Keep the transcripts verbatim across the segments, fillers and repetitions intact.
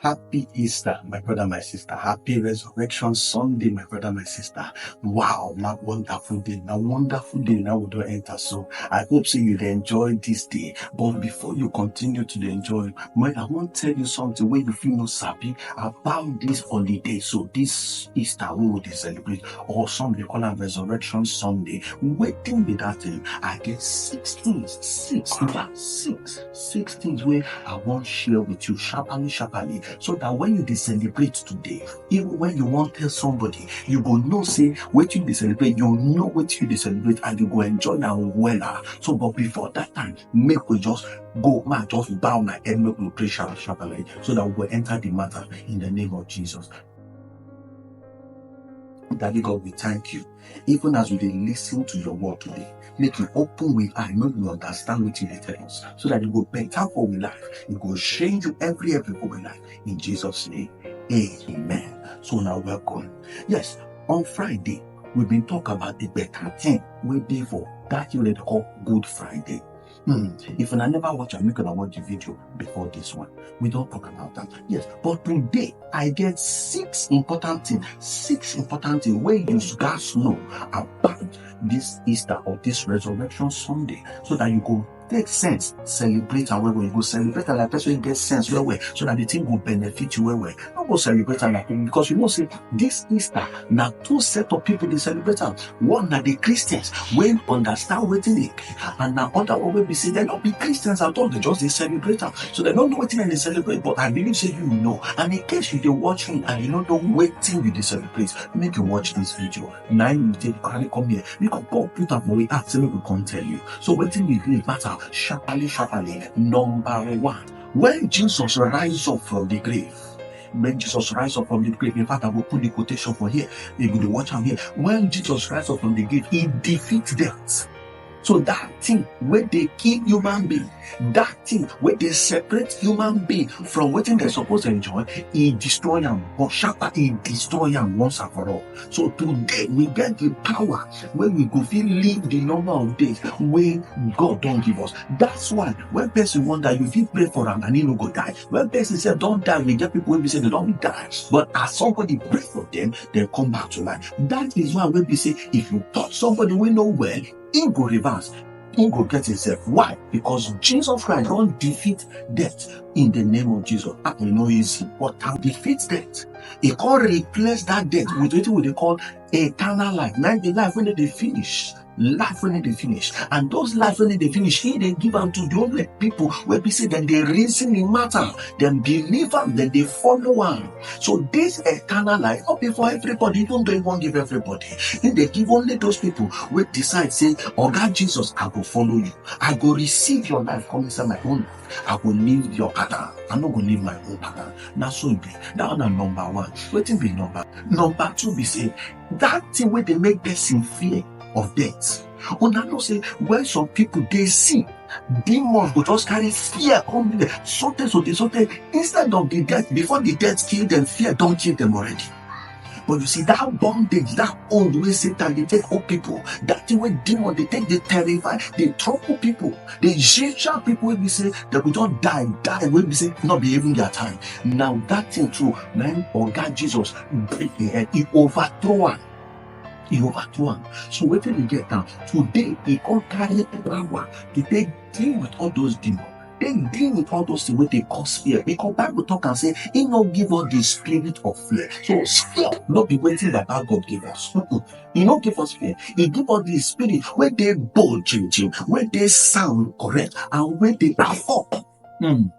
Happy Easter, my brother, my sister. Happy Resurrection Sunday, my brother, my sister. Wow, na wonderful day. Na wonderful day now we don enter. So I hope say you dey enjoy this day. But before you continue to dey enjoy, man, I wan tell you something wey you fit no sabi about this holiday. So this Easter wey we dey celebrate, or some dey call am Resurrection Sunday. Wetin be that thing? I get six things, six, in fact, six, six things wey I wan share with you sharply, sharply, so that when you dey celebrate today, even when you wan tell somebody, you go know say wetin you dey celebrate, you know wetin you dey celebrate, and you go enjoy am wella. So, but before that time, make we just go, ma just bow my head, make we pray sharp, sharp, like, so that we go enter the matter in the name of Jesus. Daddy God, we thank you. Even as we dey listen to your word today, make you open we eye, make we understand wetin you dey tell us, so that e go better for we life, e go change you every, every for we life. In Jesus' name, amen. So now, welcome. Yes, on Friday, we been talk about the better thing wey dey for that thing wey dem call Good Friday. Hmm. If una never watch am, make una watch the video before this one. We don talk about that. Yes, but today I get six important things, six important things wey you gats know about this Easter or this Resurrection Sunday, so that you go take sense, celebrate am well well. You go celebrate am like person wey get sense well well, so that the thing go benefit you well well. No go celebrate am like, because you know say this Easter na two set of people dey celebrate am. One na the Christians wey understand wetin e be, and na other one wey be say dem no be Christians at all, dem just dey celebrate am. So dem no know wetin dem dey celebrate, but I believe say you know. And in case you dey watch me and you no know wetin you dey celebrate, make you watch this video. Na im you take carry come here. Make we come put am for we heart, say make we come tell you. So wetin be the matter? Sharply, sharply. Number one, when Jesus rise up from the grave, when Jesus rise up from the grave, in fact, I go put the quotation for here. You go dey watch am here. When Jesus rise up from the grave, he defeats death. So that thing wey dey kill human being, that thing wey dey separate human being from wetin dem suppose enjoy, he destroy am. But sharper, he destroy am once and for all. So today we get the power wey we go fit live the number of days wey God don give us. That's why when person wan die, you fit pray for am and he no go die. When person sef don die, we get people wey be say dem don die, but as somebody pray for them, dem come back to life. That is why wey be say if you touch somebody wey no well, he go reverse, he go get himself. Why? Because Jesus Christ don defeat death in the name of Jesus. Ah, e no easy, but he defeat death. He come replace that death with wetin we dey call eternal life. Na the life wey no dey finish. Life wey no dey finish. And those life wey no dey finish, he dey give am to the only people wey be say dem dey reason the matter, dem believe am, dem dey follow am. So this eternal life no be for everybody, even though he wan give everybody. He dey give only those people wey decide say, "Oga Jesus, I go follow you. I go receive your life come inside my own life. I go live your pattern. I no go live my own pattern." Na so e be. That one na number one. Wetin be number? Number two be say, that thing wey dey make person fear of death. Una know say when some people dey sick, demons go just carry fear come there. Sotey, sotey, sotey, instead of the death, before the death kill them, fear don kill them already. But you see, that bondage, that hold wey Satan dey take hold people, that thing wey demon dey take dey terrify, dey trouble people, dey ginger people wey be say dem go just die, die wey be say no be even their time. Now that thing too, na im Oga Jesus break the head, he overthrow am. He overthrow am. So wetin we get now? Today, he come carry power to take deal with all those demons. Take deal with all those things wey dey cause fear. Because Bible talk am say he no give us the spirit of fear. So fear no be wetin Baba God give us. Mm-mm. He no give us fear. He give us the spirit wey dey bold, chim, chim, wey dey sound, correct, and wey dey perform. Mm.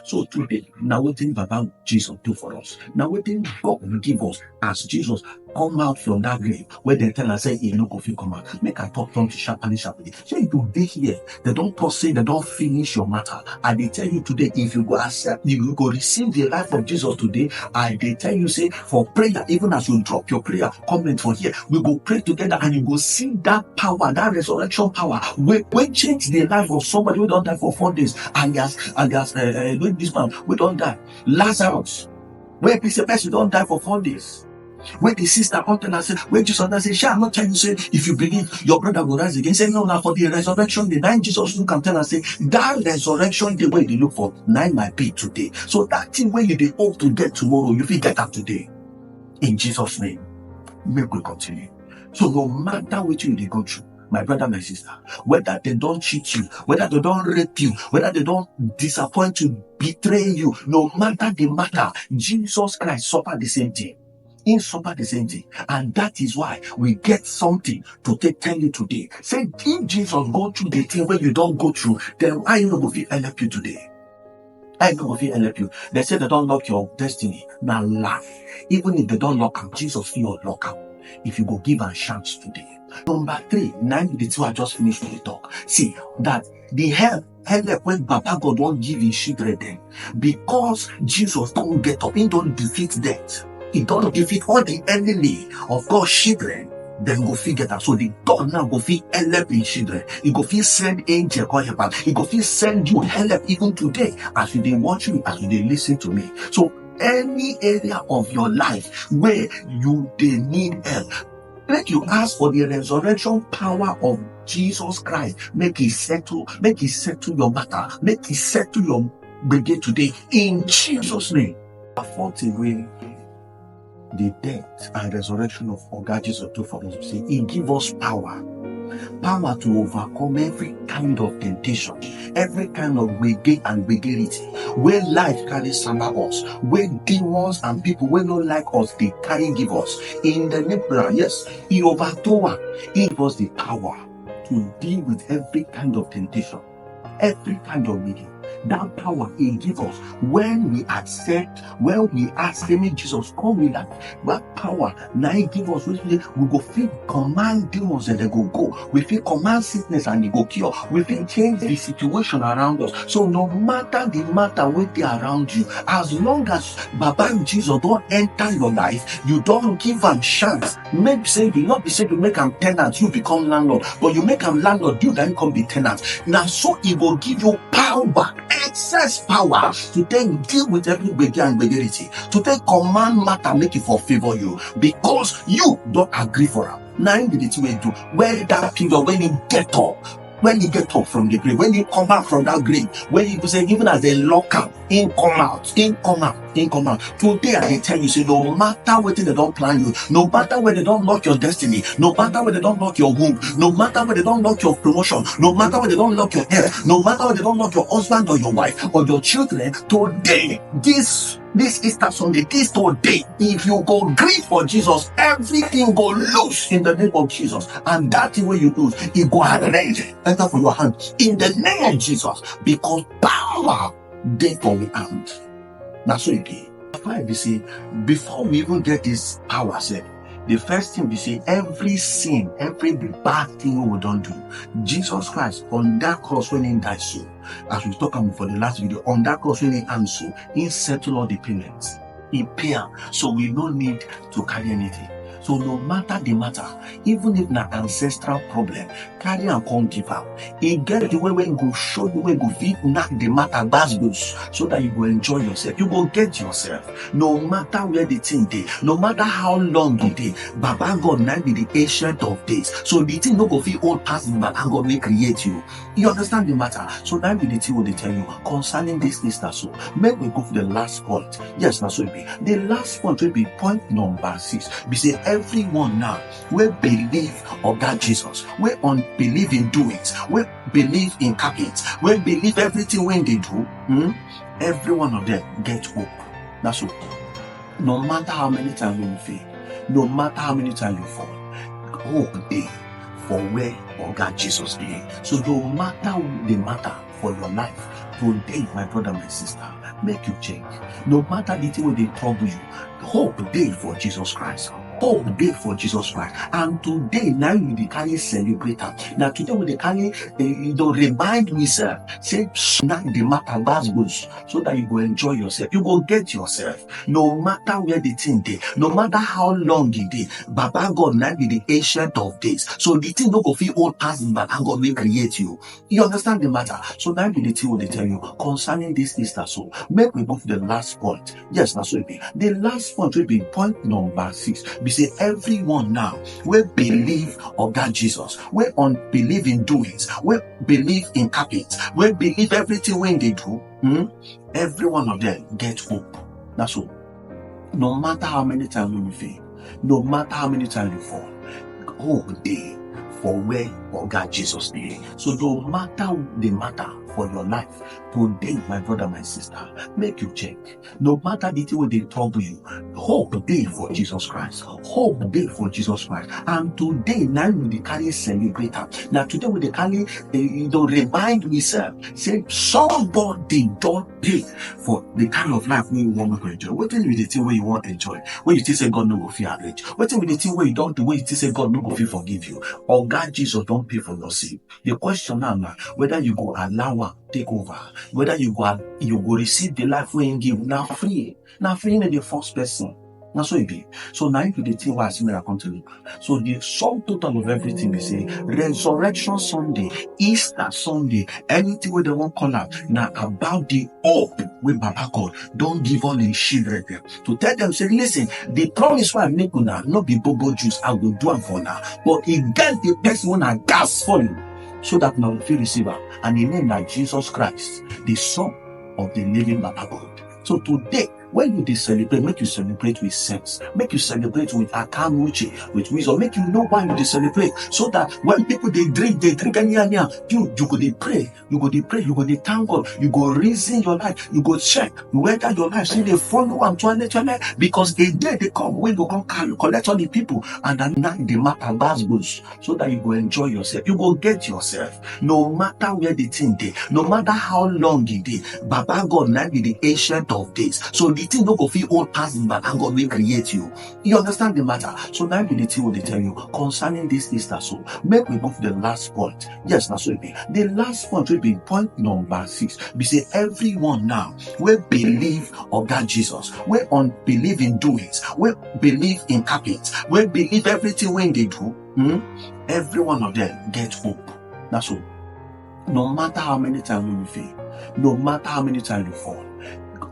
So today, na wetin Baba Jesus do for us. Na wetin God give us as Jesus come out from that grave, wey dem tell am say he no go fit come out. Make I talk something sharply, sharply. So you dey here, dem don talk say dem don finish your matter. I dey tell you today, if you go accept, you go receive the life of Jesus today. I dey tell you say for prayer, even as you drop your prayer comment for here, we go pray together and you go see that power, that resurrection power wey, wey change the life of somebody wey don die for four days. And as, and as, uh, uh, this man wey don die, Lazarus, wey be say person don die for four days. When the sister come tell her say, when Jesus now say, "Shall I not tell you say, if you believe, your brother will rise again?" Say, "No, now for the resurrection day." Then Jesus look and tell her say, "That resurrection day wey you dey look for, na im I be today." So that thing wey you dey hope to get tomorrow, you fit get am today. In Jesus' name, make we continue. So no matter wetin you dey go through, my brother, my sister, whether they don cheat you, whether they don rape you, whether they don disappoint you, betray you, no matter the matter, Jesus Christ suffer the same thing. He suffer the same thing. And that is why we get something to take tell you today. Say, if Jesus go through the thing wey you don go through, then why you no go fit help you today? I no go fit help you. They say they don lock your destiny. Na lie. Even if they don lock am, Jesus fit unlock am if you go give am chance today. Number three, na im be the two I just finished to dey talk. See, that the help, help wey Baba God wan give him children dem, because Jesus don get up, he don defeat death. He don defeat all the enemy of God's children. Dem go fit get am. So the God now go fit help him children. He go fit send angel come help am. He go fit send you help even today as you dey watch me, as you dey listen to me. So any area of your life where you dey need help, make you ask for the resurrection power of Jesus Christ. Make he settle, make he settle your matter, make he settle your gbege today in Jesus' name. Fourth thing wey the death and resurrection of Oga Jesus do for us be say he give us power, power to overcome every kind of temptation, every kind of gbege and gbegerity wey life carry sama us, wey demons and people wey no like us dey carry give us. In the name of, yes, he overthrow am. He give us the power to deal with every kind of temptation, every kind of gbege. That power he give us when we accept, when we ask say make Jesus come in life. That power na he give us, wey say we go fit command demons and they go go. We fit command sickness and e go cure. We fit change the situation around us. So no matter the matter wey dey around you, as long as Baba Jesus don enter your life, you don give am chance. Make say you, not be say you make am tenant, you become landlord, but you make am landlord, you then come be tenant. Na so he go give you power, excess power to take deal with every gbege and gbegerity, to take command matter make e for favour you, because you don agree for am. Na im be the thing wey do. When that period, when he get up, when he get up from the grave, when he come out from that grave, when he go say, even as they lock am, he come out, he come out, he come out. Today I dey tell you say, no matter wetin they don plan you, no matter where they don lock your destiny, no matter where they don lock your womb, no matter where they don lock your promotion, no matter where they don lock your health, no matter where they don lock your husband or your wife or your children, today, this this Easter Sunday, this today, if you go gree for Jesus, everything go loose in the name of Jesus. And that thing wey you lose, e go arrange, enter for your hand in the name of Jesus, because power dey for we hand. Na so e be. Why be say, before we even get this power sef, the first thing be say, every sin, every bad thing wey we don do, Jesus Christ on that cross when he die so, as we talk am for the last video, on that cross when he hang so, he settle all the payments. He pay am, so we no need to carry anything. So no matter the matter, even if na ancestral problem, carry am come give am. E get the way wey e go show you, wey go fit knack the matter gbasgbos, so that you go enjoy yourself, you go get yourself. No matter where the thing dey, no matter how long e dey, Baba God na be the ancient of days. So the thing no go fit old pass the Baba God wey create you. You understand the matter? So na be the thing wey dey tell you concerning this Easter. So make we go for the last point. Yes, na so e be. The last point wey be point number six be say, everyone now wey believe Oga Jesus, wey on believe in do it, wey believe in cap it, wey believe everything wey dey do, hmm, every one of them get hope. Na so. No matter how many times you fail, no matter how many times you fall, hope dey for where Oga Jesus dey. So no matter the matter for your life today, my brother, my sister, make you change. No matter the thing wey dey trouble you, hope dey for Jesus Christ. Hope dey for Jesus Christ, and today na we dey carry celebrate am. Na today we dey carry, eh, you know, remind myself say now the matter gbas gbos, so that you go enjoy yourself, you go get yourself. No matter where the thing dey, no matter how long e dey, Baba God na be the ancient of days. So the thing no go fit old pass the Baba God wey create you. You understand the matter? So now be the thing wey dey tell you concerning this Easter. So make we go to the last point. Yes, na so e be. The last point wey be point number six be say everyone now wey believe Oga Jesus, wey unbelieve in doings, wey believe in carpet, wey believe everything wey dey do, hmm? Every one of them get hope. That's all. No matter how many times you fail, no matter how many times you fall, hope dey for where Oga Jesus dey. So no matter the matter for your life today, my brother, my sister, make you check. No matter the thing wey dey trouble you, hope dey for Jesus Christ. Hope dey for Jesus Christ. And today, now we dey carry celebrate am. Na today we dey carry, eh, you know, remind myself say somebody don pay for the kind of life wey you wan make you enjoy. Wetin be the thing wey you wan enjoy, wey you think say God no go fit arrange? Wetin be the thing wey you don do wey you think say God no go fit forgive you? Oga Jesus don pay for your sin. The question now na whether you go allow am take over, whether you go, you go receive the life wey him give. Na free, na free, no dey force person. Na so e be. So na if you dey think why I say make I come tell you. So the sum total of everything be say Resurrection Sunday, Easter Sunday, anything wey dem wan call am, na about the hope wey Baba God don give all him children dem. To tell them say, listen, the promise wey I make una no be bobo juice, I go do am for una. But e get the person wey una gats follow, so that una go fit receive am. And him name na Jesus Christ, the Son of the living Baba God. So today, when you dey celebrate, make you celebrate with sense. Make you celebrate with akanuche, with wisdom. Make you know why you dey celebrate, so that when people dey drink, dey drink anyhow, you, you go dey pray. You go dey pray, you go dey thank God, you go reason your life, you go check whether your life still dey follow am twale twale, because a day dey come wey go come carry, collect all the people, and then now the matter gbas gbos, so that you go enjoy yourself, you go get yourself. No matter where the thing dey, no matter how long e dey, Baba God na be the ancient of days. So the thing no go fit old pass the Baba God wey create you. You understand the matter? So now be the thing wey dey tell you concerning this Easter. So make we move to the last point. Yes, na so e be. The last point wey be point number six be say everyone now wey believe Oga Jesus, wey unbelieve in doings, wey believe in carpet, wey believe everything wey dey do, hmm? Every one of them get hope. That's all. No matter how many times you fail, no matter how many times you fall,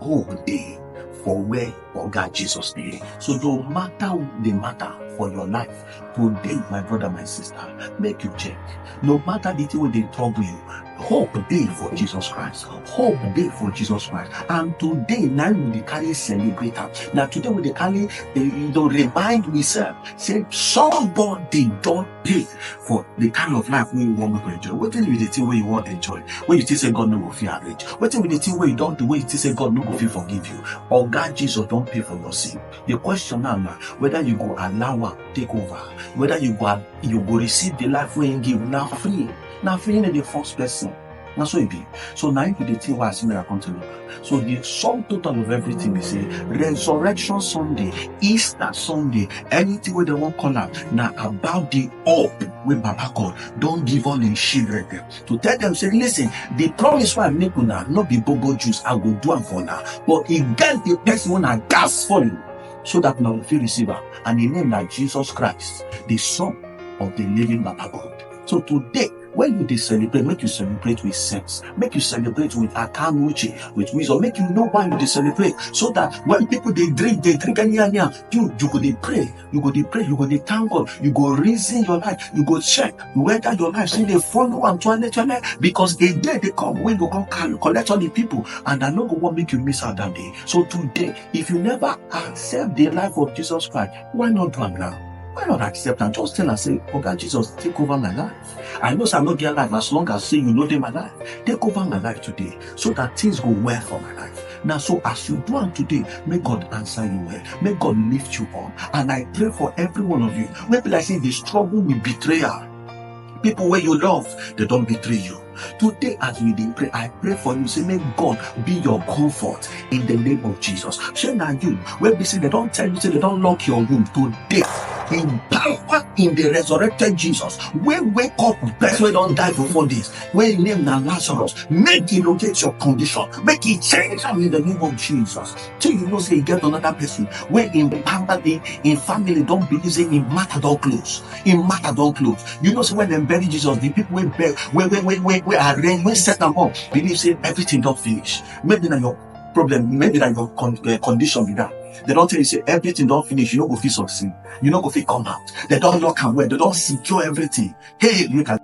hope dey for where Oga Jesus dey. So no matter the matter for your life today, my brother, my sister, make you check. No matter the thing wey dey trouble you, hope dey for Jesus Christ. Hope dey for Jesus Christ. And today, now we dey carry celebrate am. Na today we dey carry, eh, you know, remind myself say somebody don pay for the kind of life wey you wan make you enjoy. Wetin be the thing wey you wan enjoy, wey you think say God no go fit arrange? Wetin be the thing wey you don do wey you think say God no go fit forgive you? Oga Jesus don pay for your sin. The question now na whether you go allow am take over, whether you go, you go receive the life wey him give. Na free, na free, no dey force person. Na so e be. So na if you dey think why I say make I come tell you. So the sum total of everything be say Resurrection Sunday, Easter Sunday, anything wey dem wan call am, na about the hope wey Baba God don give all him children dem, to tell them say, listen, the promise wey I make una no be bobo juice, I go do am for una. But e get the person wey una gats follow, so that una go fit receive am. And him name na Jesus Christ, the Son of the living Baba God. So today, when you dey celebrate, make you celebrate with sense. Make you celebrate with akanuche, with wisdom. Make you know why you dey celebrate, so that when people dey drink, dey drink anyhow, you, you go dey pray. You go dey pray, you go dey thank God, you go reason your life, you go check whether your life still dey follow am twale twale, because a day dey come wey go come carry, collect all the people, and I no go wan make you miss out that day. So today, if you never accept the life of Jesus Christ, why not do am now? Why not accept am? Just tell am say, Oga Jesus, take over my life. I know say I no get life as long as say you no dey my life. Take over my life today, so that things go well for my life. Now, so as you do am today, may God answer you well. May God lift you up. And I pray for every one of you wey be like say dey struggle with betrayal. People wey you love, dem don betray you. Today, as we dey pray, I pray for you. Say, may God be your comfort in the name of Jesus. Shey na you wey be say dem don tell you say dem don lock your room? Today, the power in the resurrected Jesus wey wake up person wey don die for four days, wey im name na Lazarus, make e locate your condition, make e change am in the name of Jesus. Till you know say e get another person wey im family, im family don believe say im matter don close. Im matter don close. You know say when dem bury Jesus, the people wey bur-, wey, wey, wey, wey, wey arrange, wey set am up, believe say everything don finish. Maybe na your problem, maybe na your con-, eh, condition be that. Dem don tell you say everything don finish, you no go fit succeed, you no go fit come out. Dem don lock am well, dem don secure everything. Hey, you can